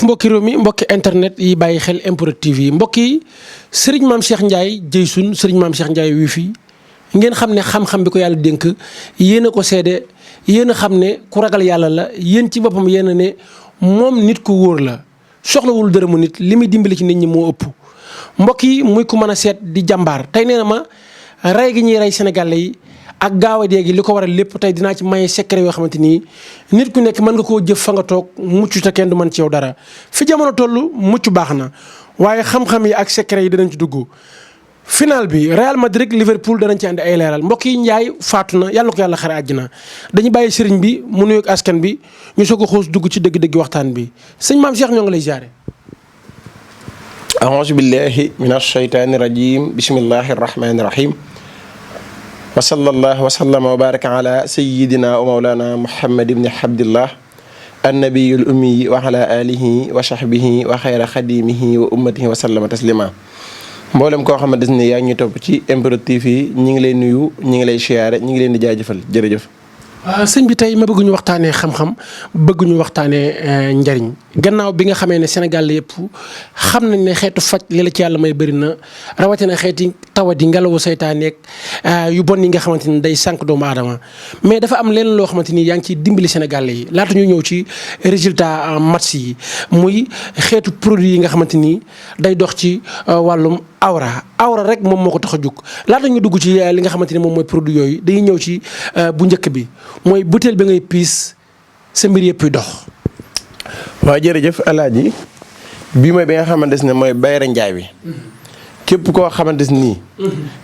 mbokki réew mi mbokki internet yi bàyyi xel MPROD TV yi mbokk yi sëriñ maam Cheikh Ndiaye Jeysun sëriñ maam Cheikh Ndiaye wii fi ngeen xam ne xam-xam bi ko yàlla dénk yéen a ko seede yéen a xam ne ku ragal yàlla la yéen ci boppam yéen a ne moom nit ku wóor la soxlawul dërëmu nit li muy dimbali ci nit ñi moo ëpp. mbokk yi muy ku mën a seet di jàmbaar tey nee na ma rey gi ñuy rey Sénégalais yi ak gaaw a dee gi li ko waral lépp tey dinaa ci maye secret yoo xamante ni nit ku nekk mën nga koo jëf fa nga toog mucc te kenn du mën ci yow dara fi jamono toll mucc baax na waaye xam-xam yi ak secret yi dinañ ci dugg. final bi Real Madrid Liverpool danañ ci andi ay leeral mbokk yi Ndiaye faatu na yàlla ko yàlla xare àjjana dañu bàyyi sëriñ bi mu nuyoog askan bi ñu soog a xuus dugg ci dëgg-dëgg waxtaan bi sëñ maam Cheikh ñoo ngi lay jaare. a'uuzu billahi minash shaytaani rajiim bismillahi rahmaani rahiim. wa sallallahu wa sallama wa baraka ala sayyidina wa mawlana Muhammad ibni Abdillah annabiyul ummi wa ala alihi wa sahbihi wa xayra xadimihi wa ummatihi wa sallama taslima. mboolem koo xamante ne yaa ngi ñu topp ci MPROD TV ñi ngi lay nuyu ñi ngi lay siyaare ñi ngi leen di jaajëfal jërëjëf. sëñ bi tey ma bëgg ñu waxtaanee xam-xam bëgg ñu waxtaanee njariñ gannaaw bi nga xamee ne Sénégal yëpp xam nañ ne xeetu faj li la ci yàlla may bëri na rawatina xeeti tawat yi ngelawu saytaaneeg yu bon yi nga xamante ni day sànq doomu aadama mais dafa am leen loo xamante ni yaa ngi ciy dimbali Sénégalais yi laata ñu ñëw ci résultat match yi muy xeetu produit yi nga xamante ni day dox ci wàllum awra rek moom moo ko tax a jug laata ñu dugg ci li nga xamante ni moom mooy produit yooyu dañuy ñëw ci bu njëkk bi mooy butéel bi ngay piis sa mbir yëpp dox. waaw jërëjëf alaaji bii mooy bi nga xamante ne mooy bayra njaay bi képp koo xamante ni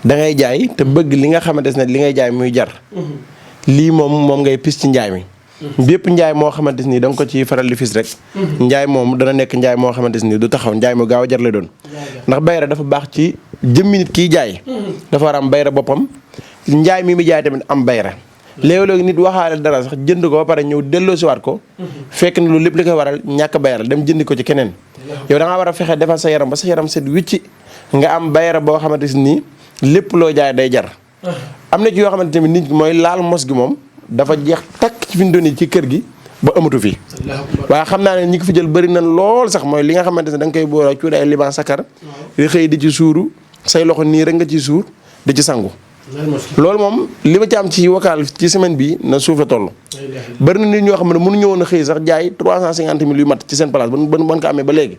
da ngay jaay te bëgg li nga xamante ne li ngay jaay muy jar lii moom ngay piis ci njaay mi. bépp njaay moo xamante ni da nga ko ci faral di fis rek njaay moom dana nekk njaay moo xamante ni du taxaw njaay mu gaaw a jar lay doon ndax bayra dafa baax ci jëmmi nit kiy jaay dafa war a am bayra boppam njaay mi jaay tamit am bayra léeg-léeg nit waxaale dara sax jënd ko ba pare ñëw delloosiwaat ko fekk ne loolu lépp li koy waral ñàkk bayra dem jëndi ko ci keneen yow da ngaa war a fexe defal sa yaram ba sa yaram set wicci nga am bayra boo xamante ni lépp loo jaay day jar am na ci yoo xamante ni nit mooy laal mos gi moom dafa jeex takk ci fi mu doon ci kër gi ba amatu fi waaye xam naa ne ñi ko fi jël bëri na lool sax mooy li nga xamante ne da nga koy boole ak cuuraay liban sakar di xëy di ci suuru say loxo nii rek nga ci suur di ci sangu loolu moom li ma ci am ci vocal ci semaine bi na suuf la toll bëri na nit ñoo xam ne mënu ñëwoon a xëy sax jaay 350 000 yu mat ci seen place ban ko amee ba léegi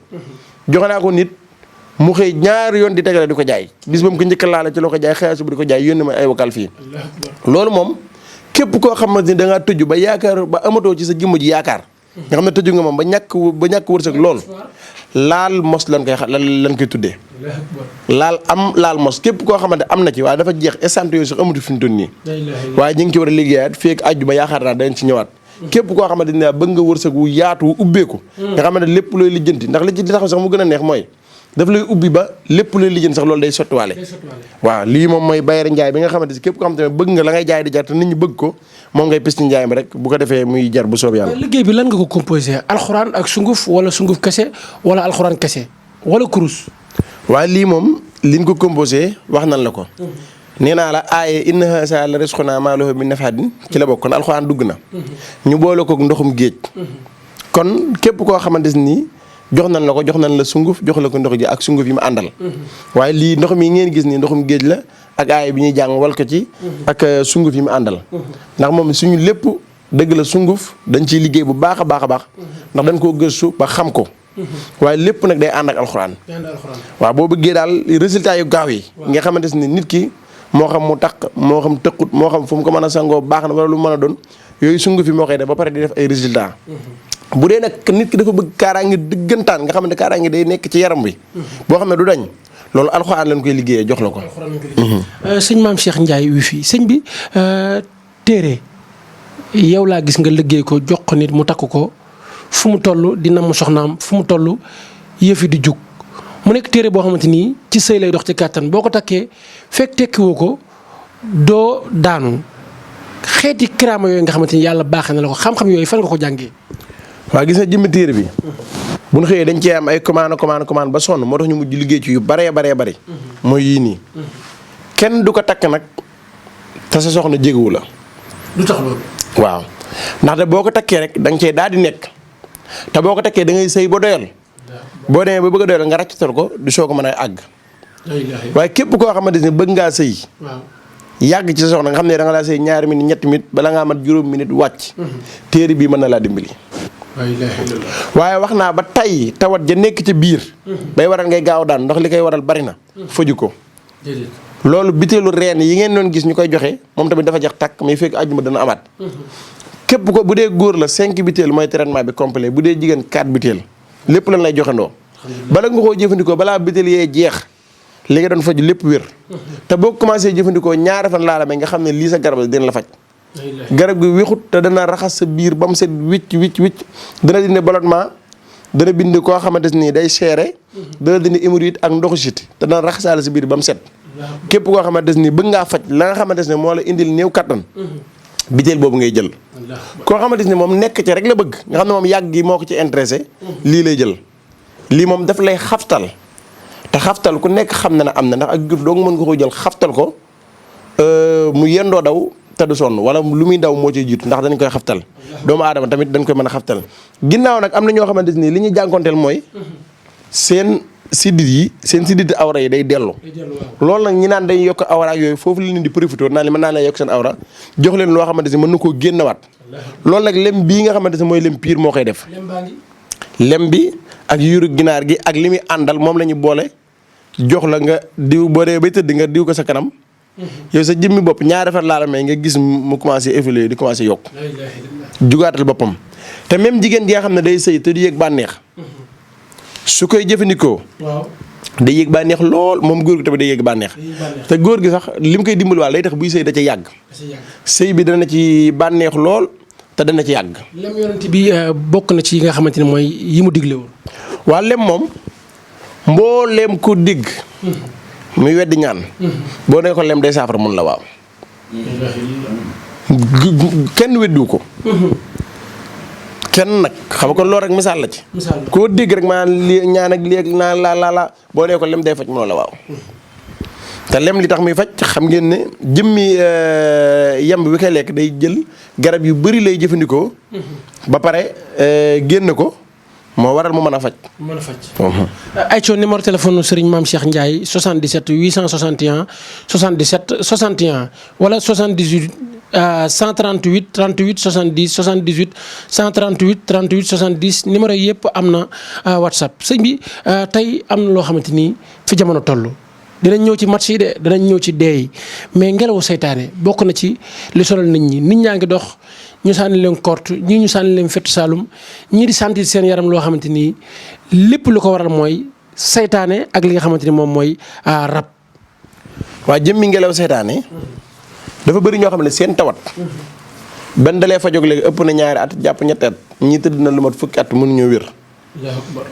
joxe naa ko nit mu xëy ñaari yoon di tegale di ko jaay bis ba mu ko njëkk a laale ci loo ko jaay xëy suba di ko jaay yónni ma ay vocal fii loolu moom képp koo xamante ni da ngaa tëju ba yaakaar ba amatoo ci sa jëmm ji yaakaar nga xam ne tëju nga moom ba ñàkk wërsëg lool laal mos lan koy tuddee laal mos képp koo xamante am na ci waaye dafa jeex échantillon sax amatu fi mu toll nii waaye ñu ngi ci war a liggéeyaat feek aju ba yaakaar naa dañ ci ñëwaat képp koo xamante ni bëgg nga wërsëg wu yaatu wu ubbeeku nga xamante lépp looy lijjanti ndax li tax sax mu gën a neex mooy daf lay ubbi ba lépp looy lijjanti sax loolu day sottiwaale waaw lii moom mooy bayra njaay bi nga xamante si képp koo xamante ne bëgg nga la ngay jaay di jar te nit ñi bëgg ko moom ngay pis ci njaay mi rek bu ko defee muy jar bu soob yàlla. liggéey bi lan nga ko composé alxuraan ak sunguf wala sunguf kese wala alxuraan kese wala kurus. waaye lii moom liñ ko composé wax nan la ko. nee naa la aaye inna haazaa la rizqunaa maa lahu min nafaadin ci la bokk kon alxuraan dugg na. ñu boole koog ndoxum géej. kon képp koo xamante ni jox nañ la sunguf jox la ko ndox ji ak sunguf yi mu àndal. waaye lii ndox mi ngeen gis nii ndoxum géej la ak aaye bi ñuy jàng wal ko ci. ak sunguf yi mu àndal. ndax moom suñu lépp dëgg la sunguf dañ ciy liggéey bu baax a baax a baax ndax dañ koo gëstu ba xam ko. waaye lépp nag day ànd ak alxuraan. waaw boo bëggee daal résultat yu gaaw yi. nga xamante ni nit ki moo xam mu taq moo xam tëqut moo xam fu mu ko mën a sangoo baax na wala lu mën a doon yooyu sunguf yi moo koy def ba pare di def ay résultats. bu dee nag nit ki dafa bëgg kaaraange dëggantaan nga xamante kaaraange day nekk ci yaram bi. boo xam ne du dañ loolu alxuraan lañ koy liggéeyee jox la ko. sëñ maam Cheikh Ndiaye wi fii sëñ bi téere yow laa gis nga liggéey ko jox ko nit mu takk ko fu mu toll dina mu soxnaam fu mu toll yëfi di jug mu nekk téere boo xamante ni ci sëy lay dox ci kàttan boo ko takkee fekk tekkiwoo ko doo daanu xeeti kiraama yooyu nga xamante ni yàlla baaxee na la ko xam-xam yooyu fan nga ko jàngee. waaw gis na jëmmi téere bi bu ñu xëyee dañ cee am ay commande ba sonn moo tax ñu mujj liggéey ci yu baree mooy yii nii kenn du ko takk nag te sa soxna jégewu la. du tax loolu. waaw ndaxte boo ko takkee rek da nga cee daal di nekk te boo ko tekkee da ngay sëy ba doyal boo demee ba bëgg a doyal nga ràccatal ko du soo ko mën a àgg waaye képp koo xamante ne bëgg ngaa sëy yàgg ci sa soxna nga xam ne da nga laa sëy 2 minutes ñetti minutes bala ngaa mat 5 minutes wàcc téere bii mën na laa dimbali waaye wax naa ba tay tawat ja nekk ca biir bay waral ngay gaaw daan ndox li koy waral bari na faju ko loolu biteelu reen yi ngeen doon gis ñu koy joxe moom tamit dafa jeex tàkk mais fekk àjjuma dana amaat képp ko bu dee góor la 5 biteel mooy traitement bi complet bu dee jigéen 4 biteel lépp lan lay joxandoo bala nga koo jëfandikoo balaa biteel yee jeex li nga doon faju lépp wér te boo commencé jëfandikoo 2 fan laa la may nga xam ne lii sa garab la dina la faj garab gi wéxut te dana raxas sa biir ba mu set wicc dana dindi ballonnement dana bind koo xamante nii day seere dana dindi hémorroïde ak ndoxu sit te dana raxasaale sa biir ba mu set képp koo xamante nii bëgg ngaa faj la nga xamante ne moo la indil néew kattan biteel boobu ngay jël koo xamante ni moom nekk ci rek la bëgg nga xam ne moom yàgg gi moo ko ci intéressé lii lay jël lii moom daf lay xaftal te xaftal ku nekk xam na ne am na ndax ak jur doog mën nga ko jël xaftal ko mu yendoo daw te du sonn wala lu muy daw moo ciy jiitu ndax dañ koy xaftal doomu aadama tamit dañ koy mën a xaftal ginnaaw nag am na ñoo xamante ni li ñuy jànkonteel mooy seen siddit awra yi day dellu loolu nag ñi naan dañ yokk awra ak yooyu foofu la leen di profité naan li mën naa leen yokk seen awra jox leen loo xamante ni mën na koo génnewaat loolu nag lem bii nga xamante ni mooy lem piir moo koy def lem bi ak yuru ginaar gi ak li muy àndal moom la ñu boole jox la nga diw boo dee bay tëdd nga diw ko sa kanam yow sa jëmmi bopp 2 fan laa la may nga gis mu commencé évoluer di commencé yokk jugaatal boppam te même jigéen ji nga xam ne day sëy te du yëg bànneex su koy jëfandikoo day yëg bànneex lool moom góor gi tamit day yëg bànneex te góor gi sax li mu koy dimbali waal day tax buy sëy da ca yàgg sëy bi dana ci bànneex lool te dana ci yàgg lem yonent bi bokk na ci yi nga xamante ne mooy yi mu digle woon waa lem moom mbooleem ko digg muy weddi ñaan boo nee ko lem day saafara mun la waaw kenn weddiwu ko kenn nag xam nga kon loolu rek misaal la ci koo dégg rek maa li ñaan ak léegi naa la boo nee ko lem day faj mun la waaw te lem li tax muy faj xam ngeen ne jëmmi yemb bi koy lekk day jël garab yu bari lay jëfandikoo ba pare génn ko moo waral mu mën a faj. mën a faj. ayca numéro téléphone Serigne Mame Cheikh Ndiaye 77 861 77 61 wala 78 138 38 70 78 138 38 70 numéro yëpp am na WhatsApp sëñ bi tey am na loo xamante ni fi jamono toll. dinañ ñëw ci match yi de dinañ ñëw ci dee yi mais ngelawu seytaane bokk na ci li solal nit ñi nit ñaa ngi dox ñu sànni leen korte ñii ñu sànni leen fett saalum ñii di sentir seen yaram loo xamante ni lépp lu ko waral mooy seytaane ak li nga xamante ni moom mooy rab. waa jëmmi ngelaw seytaane dafa bëri ñoo xam ne seen tawat benn dalee fa jóg léegi ëpp na 2 at jàpp 3 at ñii tëdd na lu mat fukki at mënuñoo wér.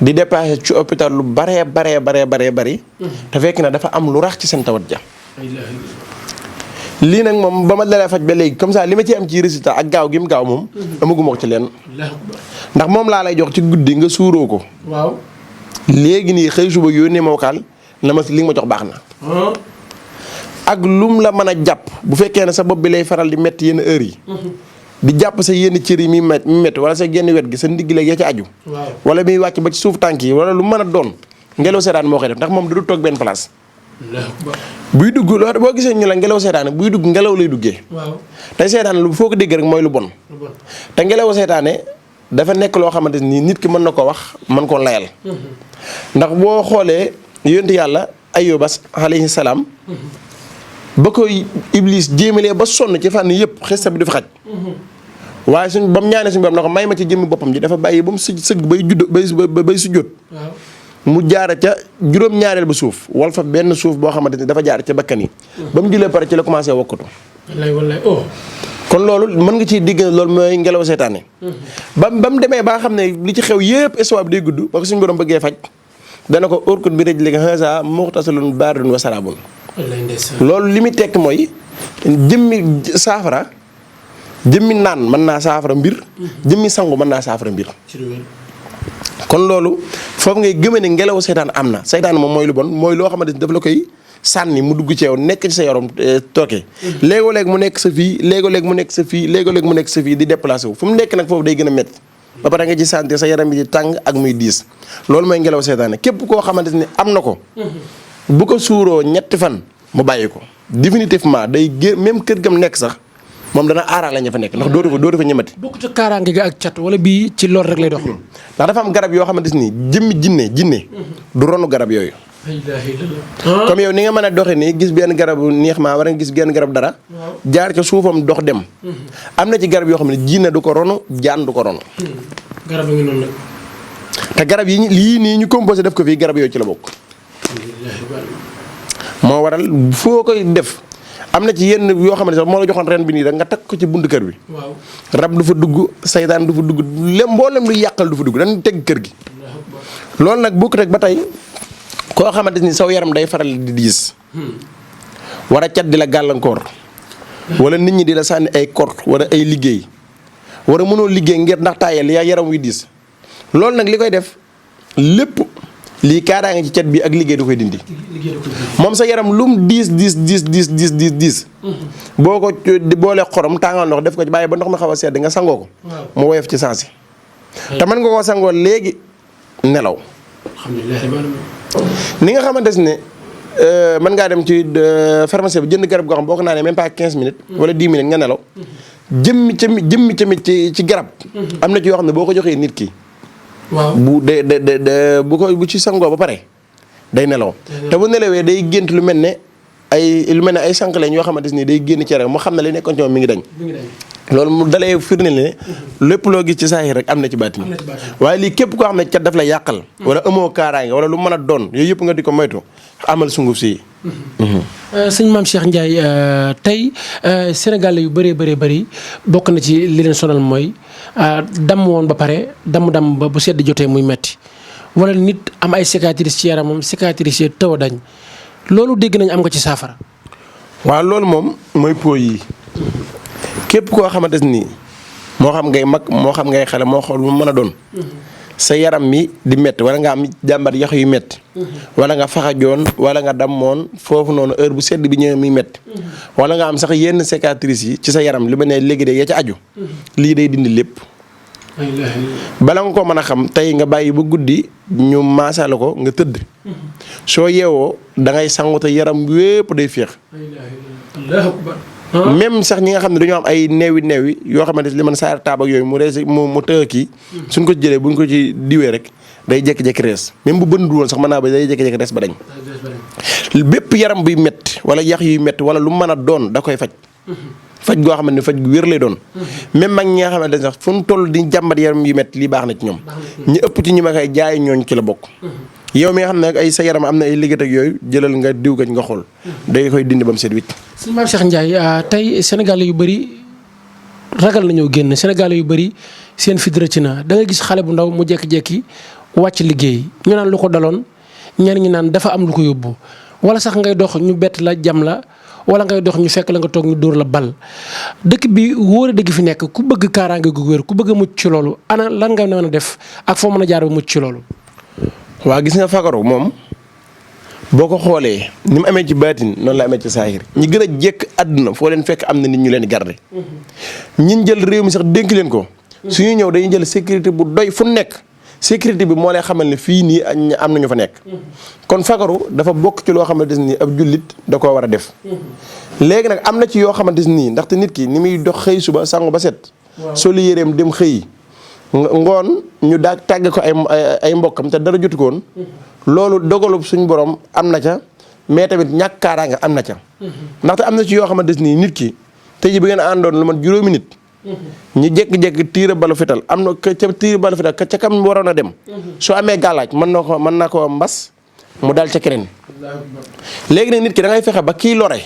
di dépassé ci hôpital lu baree bari te fekk na dafa am lu rax ci seen tawat ja lii nag moom ba ma dalee faj ba léegi comme ça li ma ci am ci résultat ak gaaw gi mu gaaw moom amaguma ko ci leen ndax moom laa lay jox ci guddi nga suuroo ko waaw léegi nii xëy suba yónnee ma wakaal na ma li nga ma jox baax na ak lum la mën a jàpp bu fekkee ne sa bopp bi lay faral di metti yenn heure yi di jàpp sa yenn cër yi mi métti wala sa genn wet gi sa ndigg léegi ya ci aju wala muy wàcc ba ci suuf tànk yi wala lu mën a doon ngelaw seetaan moo koy def ndax moom du toog benn place buy dugg loolu boo gisee ñu la ngelaw seetaane buy dugg ngelaw lay duggee tey seetaan lu foo ko dégg rek mooy lu bon te ngelaw seetaane dafa nekk loo xamante ni nit ki mën na ko wax mën koo layal ndax boo xoolee yonent yàlla Ayyuba alayhi salaam ba koy Iblis jéemalee ba sonn ci fànn yëpp xista bi du fi xaj waaye suñ ba mu ñaanee suñu borom na ko may ma ci jëmmi boppam ji dafa bàyyi ba mu sëgg bay sujjóot mu jaara ca juróom-ñaareel ba suuf wal fa benn suuf boo xamante ni dafa jaar ca bakkan yi ba mu julee pare ci la commencé wokkatu wallaay kon loolu mën nga ciy digg loolu mooy ngelaw seetaane ba mu demee ba nga xam ne li ci xew yëpp histoire bi day gudd ba ko suñu borom bëggee faj dana ko urkut bi rëj léegi xasa muxtasalun baaridun wa saraabun loolu li muy tekk mooy jëmmi saafara jëmmi naan mën naa saafara mbir jëmmi sangu mën naa saafara mbir kon loolu foofu ngay gëmee ne ngelaw seytaan am na seytaan moom mooy lu bon mooy loo xamante ni daf la koy sànni mu dugg ci yow nekk ci sa yaram tooke léegoo-léeg mu nekk sa fii léegoo-léeg mu nekk sa fii léegoo-léeg mu nekk sa fii di déplacé wu fu mu nekk nag foofu day gën a métti ba pare nga ci sentir sa yaram bi di tàng ak muy diis loolu mooy ngelaw seytaane képp koo xamante ni am na ko bu ko suuroo ñetti fan mu bàyyi ko définitivement day même kër gam nekk sax moom dana aaraale ña fa nekk ndax dootu fa ñemati. bokkut ak kaaraange gi ak cat wala bii ci loolu rek lay dox. ndax dafa am garab yoo xamante ni jëmmi jinne du ronu garab yooyu. comme yow ni nga mën a doxee nii gis benn garabu neex maa war nga gis benn garab dara. jaar ca suufam dox dem. am na ci garab yoo xam ne jinne du ko ronu jaan du ko ronu. garab yi noonu nag. te garab yi lii nii ñu composé def ko fii garab yooyu ci la bokk. moo waral foo koy def am na ci yenn yoo xam ne sax moo la joxoon ren bi nii rek nga takk ko ci buntu kër bi. waaw rab du fa dugg saytaan du fa dugg mboolem lu yàqal du fa dugg dañu teg kër gi. loolu nag bokk rek ba tey koo xamante ni saw yaram day faral di diis. war a cat di la gàllankoor. wala nit ñi di la sànni ay kort wala ay liggéey. war a mënoo liggéey ngir ndax taayal yaa yaram wi diis. loolu nag li koy def lépp lii kaaraange ci cat bi ak liggéey da koy dindi. moom sa yaram lum diis. boo ko boolee xorom tàngal ndox def ko ci bàyyi ba ndox mi xaw a sedd nga sangoo ko. mu woyof ci sansi. te mën nga koo sangoo léegi nelaw. ni nga xamante ne mën ngaa dem ci pharmacie bi jënd garab goo xam boo ko naanee même pas 15 minutes. wala 10 minutes nga nelaw. jëmmi tamit ci garab. am na ci yoo xam ne boo ko joxee nit ki. waaw bu bu ci sangoo ba pare day nelaw. te bu nelawee day gént lu mel ne ay sànq lañ yoo xamante ni day génn cere mu xam ne li nekkoon ci moom mi ngi dañ. loolu mu dalee firnde ne lépp loo gis ci saa yi rek am na ci baatin. waaye lii képp koo xam ne cat daf la yàqal. wala amoo kaaraange wala lu mën a doon yooyu yëpp nga di ko moytu amal sunguf si. sëñ Mame Cheikh Ndiaye tey Sénégalais yu bëree bëri bokk na ci li leen sonal mooy damm woon ba pare damm ba bu sedd jotee muy metti wala nit am ay cicatrices ci yaramam cicatrices yi taw a dañ loolu dégg nañ am nga ci saafara. waaw loolu moom mooy po yi képp koo xamante ni moo xam ngay mag moo xam ngay xale moo xool mu mën a doon. sa yaram mi di métti wala nga am jàmbat yax yu métti. wala nga faxajoon wala nga dammoon foofu noonu heure bu sedd bi ñëwee muy métti. wala nga am sax yenn cicatrices yi ci sa yaram li ma ne léegi de ya ca aju. lii day dindi lépp. bala nga ko mën a xam tey nga bàyyi ba guddi ñu maasaale ko nga tëdd. soo yeewoo da ngay sangu te yaram wépp day féex. même sax ñi nga xam ne dañoo am ay neewi yoo xamante li man saar taab ak yooyu mu tëë kii suñ ko jëlee buñ ko ci diwee rek day jékki-jékki rees même bu bënd woon sax mën naa ba day jékki-jékki rees ba dañ. bépp yaram buy métti wala yax yuy métti wala lu mën a doon da koy faj. faj goo xamante ne faj gu wér lay doon. même mag ñi nga xamante ne sax fu mu toll di jàmbat yaram yu métti lii baax na ci ñoom. ñi ëpp ci ñi ma koy jaay ñooñ ci la bokk. yow mi nga xam ne ay sa yaram am na ay liggéey ak yooyu jëlal nga diw gañ nga xool day koy dindi ba mu set wicc. sëñ Mame Cheikh Ndiaye tey Sénégalais yu bëri ragal nañoo génn Sénégalais yu bëri seen fit rëcc na da nga gis xale bu ndaw mu jékki-jékki wàcc liggéey ñu naan lu ko daloon ñenn ñi naan dafa am lu ko yóbbu wala sax ngay dox ñu bett la jam la wala ngay dox ñu fekk la nga toog ñu dóor la bal dëkk bi wóor a dëgg fi nekk ku bëgg kaaraange gu wér ku bëgg a mucc ci loolu ana lan nga mën a def ak foo mën a jaar ba mucc ci loolu. waa gis nga fagaru moom boo ko xoolee ni mu amee ci baatin noonu la amee ci saahir ñi gën a jekk àdduna foo leen fekk am na nit ñu leen garde ñin jël réew mi sax dénk leen ko suñuy ñëw dañuy jël sécurité bu doy fu nekk sécurité bi moo lay xamal ne fii nii am na ñu fa nekk kon fagaru dafa bokk ci loo xamante ni ab jullit da koo war a def léegi nag am na ci yoo xamante nii ndaxte nit ki ni muy dox xëy suba sangu ba set solu yéreem dem xëy ngoon ñu daa tàgg ko ay mbokkam te dara jotu ko woon loolu dogalub suñu borom am na ca mais tamit ñàkk kaaraanga am na ca ndaxte am na ci yoo xamante nii nit ki tey ji bi ngeen àndoon lu man juróomi nit ñu jékki-jékki tiira balu fital am na ca tiira balu fital ca kam waroon a dem soo amee gàllaaj mën na ko mbas mu dal ca keneen léegi nag nit ki da ngay fexe ba kii lore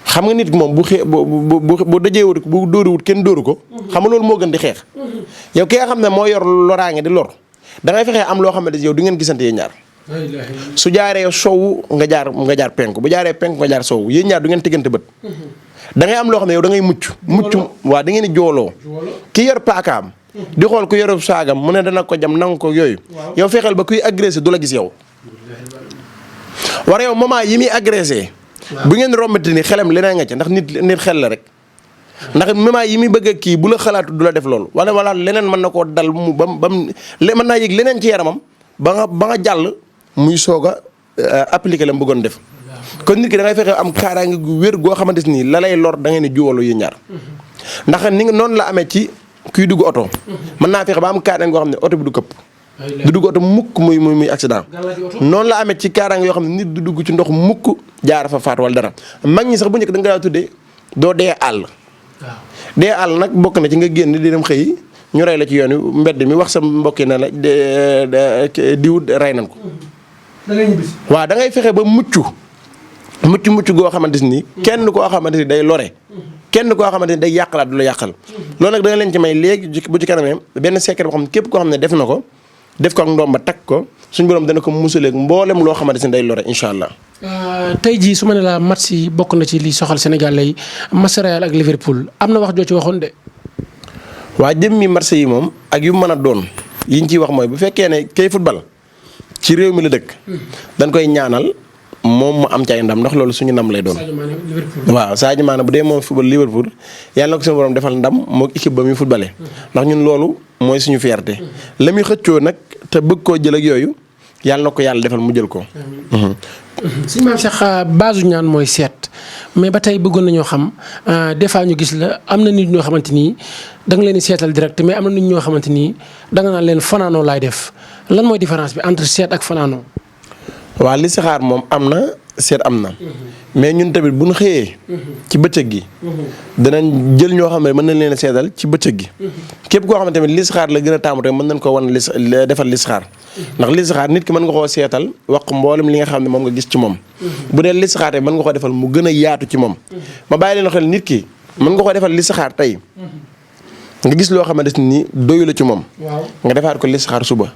xam nga nit moom bu dajeewut bu dóoruwut kenn dóoru ko xam nga loolu moo gën di xeex yow ki nga xam ne moo yor loraange di lor da ngay fexee am loo xamante yow du ngeen gisante yéen ñaar su jaaree sowu nga jaar penku bu jaaree penku nga jaar sowu yéen ñaar du ngeen tiggante bët da ngay am loo xam ne yow da ngay mucc waa da ngeen di jooloo ki yor paakaam di xool ku yorub saagam mu ne dana ko jam nangu ko yooyu yow fexeel ba kuy agressé du la gis yow war yow moment yi muy agressé bu ngeen rombati ni xelam leneen nga ca ndax nit xel la rek ndax moment yi muy bëgg a kii bu la xalaatu du la def loolu wala leneen mën na koo dal mu bam mën naa yëg leneen ci yaramam ba nga jàll muy soog a appliquer la mu bëggoon def. kon nit ki da ngay fexe am kaaraange gu wér goo xamante ni la lay lor da ngay ne juwaloo yéen ñaar ndax ni nga noonu la amee ci kuy dugg oto. mën naa fexe ba am kaaraange goo xam ne oto bi du këpp. du dugg oto mukk muy accident. noonu la amee ci kaaraange yoo xam ne nit du dugg ci ndox mukk jaar fa faat wala dara mag ñi sax bu njëkk da nga daa tuddee doo dee àll. dee àll nag bokk na ci nga génn di dem xëy ñu rey la ci yoon wi mbedd mi wax sa mbokk yi ne la diw rey nañ ko. waaw da ngay fexe ba mucc goo xamante ni kenn koo xamante ni day lore. kenn koo xamante ni day yàqalaat du la yàqal. loolu nag da nga leen ci may léegi bu ci kanamee benn secret boo xam ne képp koo xam ne def na ko def ko ak ndoom ba takk ko suñu borom dana ko musaleeg mboolem loo xamante ni day lore incha allah. tey jii su ma ne la match yi bokk na ci li soxal Sénégal lay match Real ak Liverpool am na wax joo ci waxoon de. waa jëmmi match yi moom ak yu mën a doon yi ñu ciy wax mooy bu fekkee ne kay football ci réew mi la dëkk. dañ koy ñaanal moom mu am ci ay ndam ndax loolu suñu ndam lay doon. waaw Sadio Mané bu dee moom football Liverpool yàlla na ko suñu borom defal ndam moog équipe ba muy footballé. ndax ñun loolu mooy suñu fierté. la muy xëccoo nag te bëgg koo jël ak yooyu yàlla na ko yàlla defal mu jël ko. si maam Cheikh baasu ñaan mooy seet mais ba tey bëggoon nañoo xam des fois ñu gis la am na nit ñoo xamante ni da nga leen di seetal direct mais am na nit ñoo xamante ni da nga naan leen fanaanoo laay def lan mooy différence bi entre seet ak fanaanoo. waaw listixaar moom am na seet am na. mais ñun tamit bu ñu xëyee. ci bëccëg gi. danañ jël ñoo xam ne mën nañ leen a seetal ci bëccëg gi. képp koo xam ne tamit listixaar la gën a taamu tamit mën nañ ko wan defal listixaar. ndax listixaar nit ki mën nga koo seetal wax mboolem li nga xam ne moom nga gis ci moom. bu dee listixaar tamit mën nga ko defal mu gën a yaatu ci moom. ma bàyyi leen xel nit ki mën nga ko defal listixaar tey. nga gis loo xamante ni doyu la ci moom. nga defaat ko listixaar suba.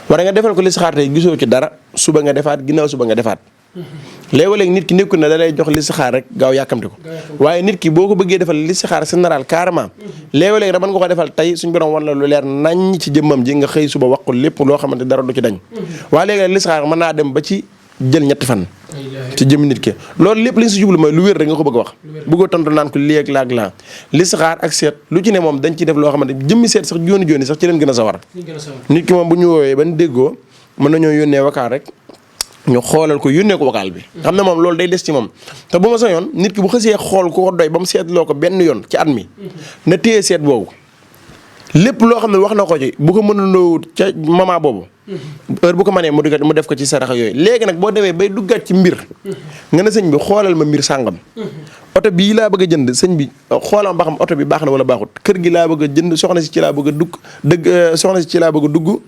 wala nga defal ko listixaar tey gisoo ci dara suba nga defaat ginnaaw suba nga defaat. léeg-léeg nit ki nekkul na da lay jox listixaar rek gaaw yàkkamti ko waaye nit ki boo ko bëggee defal listixaar général carrément léeg-léeg da mën nga ko defal tey suñu borom wan la lu leer nañ ci jëmmam ji nga xëy suba wax ko lépp loo xamante dara du ci dañ. waaye léegi listixaar mën naa dem ba ci jël ñetti fan. ci jëmm nit ki loolu lépp li ñu si jublu mooy lu wér rek nga ko bëgg a wax. bëggoo tontu naan ko lii ak laag laa listixaar ak seet lu ci ne moom dañ ciy def loo xamante jëmmi seet sax jooni sax ci leen gën a sawar. nit ki moom bu ñu woowee ban déggoo mën nañoo yónnee wakaal rek ñu xoolal ko yónnee ko wakaal bi. xam ne moom loolu day des ci moom te bu ma sañoon nit ki bu xësee xool ku ko doy ba mu seetloo ko benn yoon ci at mi na téye seet boobu lépp loo xam ne wax na ko ci bu ko mënuloo ca moment boobu. heure bu ko mënee mu def ko ci saraxa yooyu léegi nag boo demee bay duggaat ci mbir nga ne sëñ bi xoolal ma mbir sàngam. oto bii laa bëgg a jënd sëñ bi xoolal ba xam oto bi baax na wala baaxut kër gi laa bëgg a jënd soxna si ci laa bëgg a dugg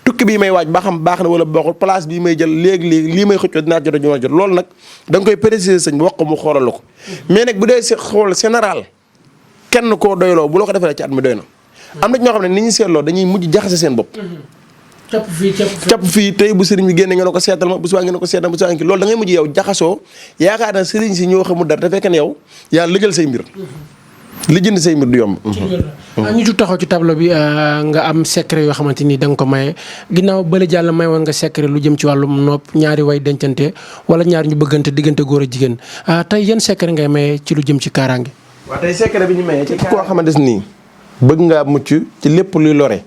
tukki bii may waaj ba xam baax na wala baaxut place bii may jël léegi lii may xëccoo dinaa jot a jot loolu nag da nga koy préciser sëñ bi wax ko mu xoolal la ko. mais nag bu dee xool général kenn koo doyloo bu loo ko defee ci at mi doy na. am na ñoo xam ne ni ñu seetloo dañuy mujj jaxase seen bopp. capp fii tey bu sëriñ bi génne nga ne ko seetal ma bu subaa nga ne ko seetal ma bu subaa loolu da ngay mujj yow jaxasoo yaakaar na sëriñ si ñoo xamul dara te fekk ne yow yaa lëjal say mbir. lijjanti say mbir du yomb. ñu jug taxaw ci tableau bi nga am secret yoo xamante ni da nga ko maye ginnaaw bële jàll may woon nga secret lu jëm ci wàllum nopp ñaari way dencante wala ñaar ñu bëggante diggante góor a jigéen tey yan secret ngay maye ci lu jëm ci kaaraange. waaw tey secret bi ñu maye ci koo xamante ni bëgg ngaa mucc ci lépp luy lore.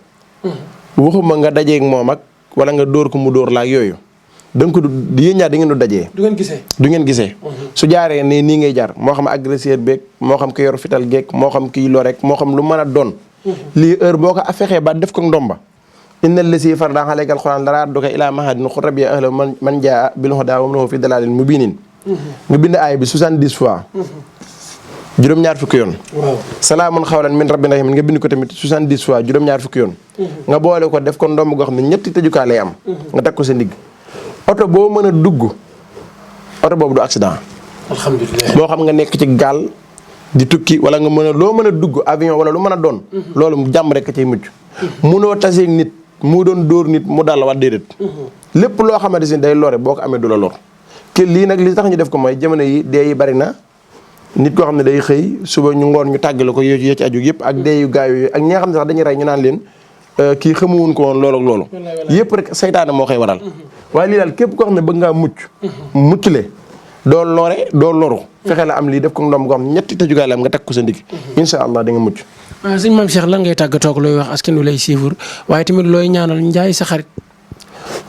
waxuma nga dajeeg moom ak wala nga dóor ko mu dóor la ak yooyu da nga ko yéen ñaar di ngeen du dajee. du ngeen gisee. su jaaree nii ngay jaar moo xam agresseur beeg moo xam ki yor fital geeg moo xam kiy lorek moo xam lu mën a doon. lii heure boo ko fexee ba def ko ndomba. innal lazii farada alayka alquran laradduka ilaa mahadin qul rabbi ahla man jaa bil hudaa wa man huwa fi dalaalin mubiinin. nga bind aay bi 70 fois. juróom-ñaar fukki yoon. waaw salaamun xawlan min rabbin rahiim nga bind ko tamit 70 fois juróom-ñaar fukki yoon. nga boole ko def ko ndomb goo xam ne ñetti tëjukaay lay am. nga teg ko sa ndigg oto boo mën a dugg oto boobu du accident. alhamdulilah boo xam nga nekk ci gaal di tukki wala nga mën a loo mën a dugg avion wala lu mën a doon. loolu jàmm rek cay mujj. munoo taseeg nit mu doon dóor nit mu dal wax déedéet. lépp loo xamante ne day lore boo ko amee du la lor. ke lii nag li tax ñu def ko mooy jamono yi dee yi bari na nit koo xam ne day xëy suba ñu ngoon ñu tàggale ko yoo ci aju yëpp ak dee yu gaaw yooyu ak ñi nga xam ne sax dañuy rey ñu naan leen kii xamuwun ko woon loolu ak loolu. yëpp rek saytaane moo koy waral. waaye lii daal képp koo xam ne bëgg ngaa mucc le doo lore doo loru fexe la am lii def ko ndoom goo xam ñetti tëjugaay la am nga teg ko sa ndig incha allah da nga mucc. waaw sëñ Mame Cheikh lan ngay tàggatoo ak looy wax askan wi lay suivre waaye tamit looy ñaanal Ndiaye sa xarit.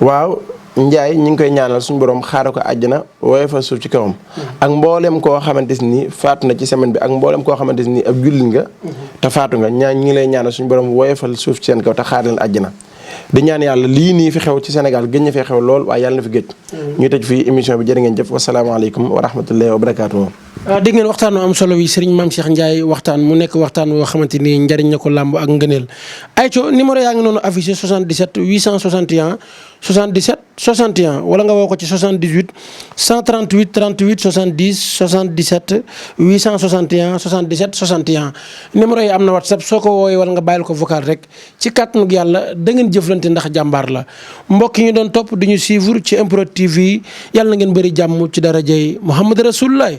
waaw Ndiaye ñu ngi koy ñaanal suñu borom xaaral ko àjjana wooye fa suuf ci kawam. ak mboolem koo xamante ni faatu na ci semaine bi ak mboolem koo xamante ni ab jullit nga. te faatu nga ñi ngi lay ñaanal suñu borom wooye fal suuf ci seen kaw te xaar leen àjjana. di ñaan yàlla lii nii fi xew ci Sénégal gëj na fee xew lool waaye yàlla na fi gëj. ñu tëj fii émission bi jërë ngeen jëf wasalaamaaleykum wa rahmatullahi wa barakaatuh. dégg ngeen waxtaan am solo wi Serigne Mame Cheikh Ndiaye waxtaan mu nekk waxtaan woo xamante ni njariñ na ko làmb ak ngëneel. ayco numéro yaa ngi noonu affiché 77 861 77 61 wala nga woo ko ci 78 138 38 70 77 861 77 61 numéro yi am na WhatsApp soo ko woowee wala nga bàyyil ko vocal rek ci kàttanu yàlla da ngeen jëflante ndax jàmbaar la mbokk yi ñu doon topp di ñu suivre ci MPROD TV yàlla na ngeen bëri jàmm ci darajay Muhammad Rasulullah